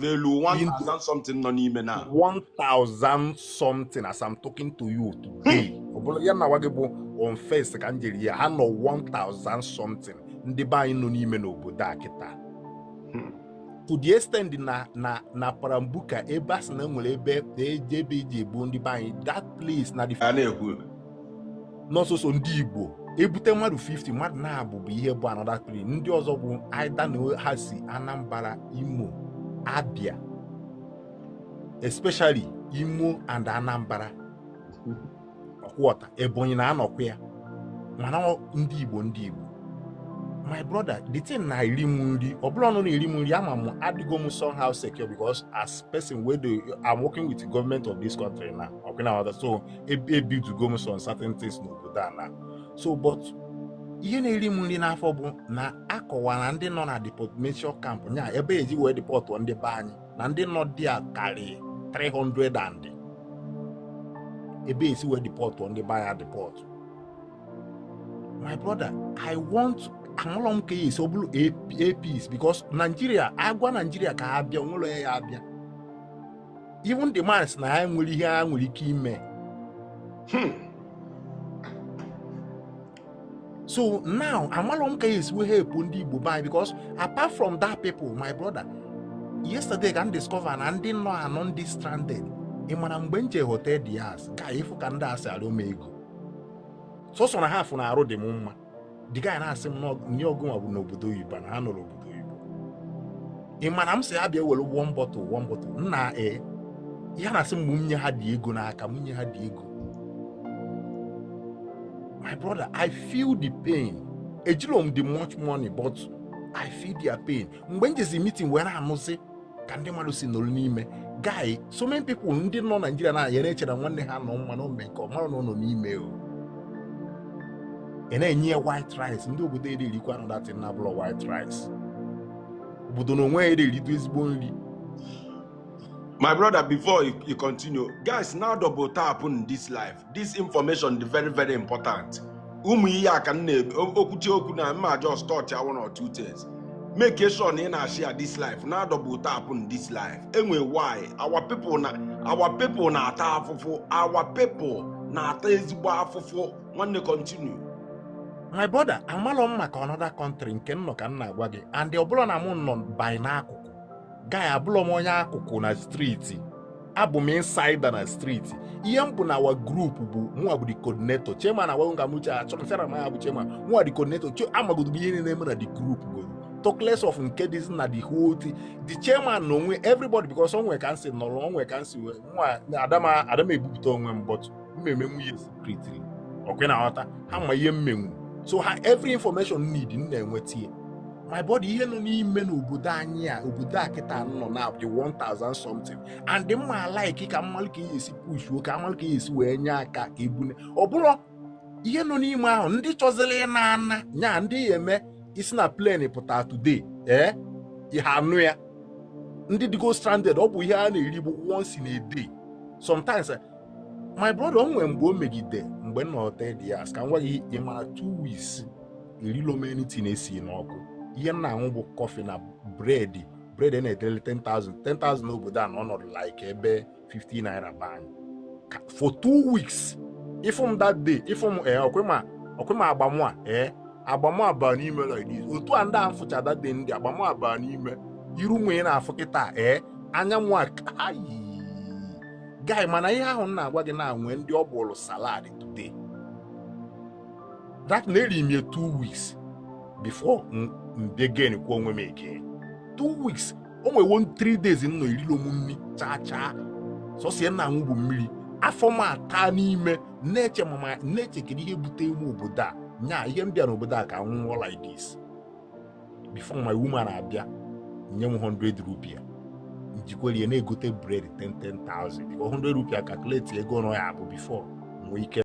Velu 1000 something nọ n'ime na 1000 something as I'm talking to you today. Ọ bụrụ ya na gị bụ on first ka m jere ya, ha nọ 1000 something ndị be anyị nọ n'ime n'obodo a kịta. To the extent na Parambuka, ebe a sị na enwere ebe ebe eji egbu ndị be anyị, that place na the A na-ekwu n'ọsọsọ ndị Igbo ebute mmadụ 50, mmadụ na-abụ bụ ihe bụ another place. Ndị ọzọ bụ either na ha si Anambra, Imo, Abia, especially Imo and Anambra, ọkwọta Ebonyi na-anọkwa ya, mana ndị Igbo, ndị Igbo. My brother, the thing na-eri m nri. Ọ bụla ọnụ na-eri m nri, ama m adịgo m somehow secure because as person wey dey, I'm working with the government of this country now, okay na, so ebuildugo m some certain things n'obodo a na. So but ihe na-eri m nri n'afọ bụ na akọwara ndị nọ na deportation camp nya ebe eji wee deport ndị be anyị, na ndị nọ dị a karị 300 and ebe esi wee deport ndị be anyị deport. My brother, I want amalọ m ka ya esi ọ bụrụ APs because Nigeria agwa Nigeria ka ha bịa onwere ya abịa. Even the man sị na ha nwere ihe ha nwere ike ime. So now amalọ m ka ya esi wee help ndị Igbo be anyị because apart from that people, my brother, yesterday ka m discover na ndị nọ anọ, ndị stranded. Ị mara mgbe m je Hotel Diaz ga ịfụ ka ndị asị arịọ m ego, sọsọ na ha fụ na arụ dị m mma. The guy na-asị m nye ọgụnwa bụ n'obodo oyibo na ha nọ n'obodo oyibo. Ị ma na m sị ha bịa were one bottle, one bottle nna ee, ya na-asị m nye ha dị ego n'aka m, nye ha dị ego. My brother, I feel the pain. Ejiro m the much money, but I feel their pain. Mgbe m jezi meeting wee na-anụzi ka ndị mmadụ si nọrọ n'ime, guy, so many people ndị nọ Naijiria na ya na-eche na nwanne ha nọ mma na ome nke ọ mara na ọ nọ n'ime o. Ị na-enye ya white rice. Ndị obodo eri erikwa another thing na abụlọ white rice. Obodo na onwe ya eri erido ezigbo nri. My brother, before you continue, guys, now double tap on this live. This information is very, very important. Ụmụ ihe a ka m na-okwuchi okwu na mma, just touch one or two things. Make sure na ị na-share this live. Now double tap on this live. Enwe why our people na our people na-ata afụfụ, our people na-ata ezigbo afụfụ. Nwanne, continue. My brother, amalọ m maka another country nke m nọ ka m na-agwa gị, and ọ bụrụ na mụ nọ by n'akụkụ, guy, abụlọ m onye akụkụ na street, abụ m insider na street. Ihe m bụ na our group bụ mụnwa bụ the coordinator, chairman agwaghị ka m uche achọrọ nsara m ya bụ chairman, mụnwa the coordinator. Amagodo m ihe niile na-eme na the group godo, talk less of nke dịzi na the whole thing, the chairman na onwe everybody, because onwe ka m si nọrọ, onwe ka m si nwa adama adama ebupụta onwe m, but mmemme nwunye secretly ọkwe na aghọta ha ma ihe mmenwu, so ha every information need m na-enweta ya. My body, ihe nọ n'ime n'obodo anyị a, obodo a kịta nọ na the 1000 something and mma like ka mmalụ ka ihe esi pushuo, ka amalụ ka ihe esi wee nye aka ka ebune. Ọ bụrụ ihe nọ n'ime ahụ, ndị chọziri ịna ana nya ndị ya eme isi na plane pụta today, ee, ihe anụ ya ndị dịgo stranded, ọ bụ ihe a na-eri bụ once in a day sometimes. My brother, o nwere mgbe o megide mgbe m nọ Hotel Diaz, ka m gwa gị, ị mara 2 weeks erilo m anything esi n'ọkụ. Ihe m na-aṅụ bụ coffee na bread. Bread na-edele 10,000 10,000 n'obodo a na ọnọdụ like ebe 50 naira be anyị. For 2 weeks, ịfụ m that day, ịfụ m ee, ọkwe ma agbamụ a, ee, agbamụ a baa n'ime like this. Otu a ndị a m fụcha that day, ndị agbamụ a baa n'ime iru m ị na-afụ kịta, ee, anya mụ a ayi guy. Mana ihe ahụ m na-agwa gị na nwee ndị ọ bụrụ salad today, that na-eri m ya 2 weeks before m begin kwuo onwe m again. 2 weeks, o nwewo 3 days m nọ erilo m nri chaa chaa, sọsọ ya na-aṅụ bụ mmiri. Afọ m ata n'ime na-eche mama na-eche kedu ihe bute ime obodo a nya ihe m bịa n'obodo a ka m nwụọ like this. Before my woman abịa nye m 100 rupia, njikwerie na-egote bread 10 10,000 because 100 rupia, calculate ego nọ ya bụ before nwee ike.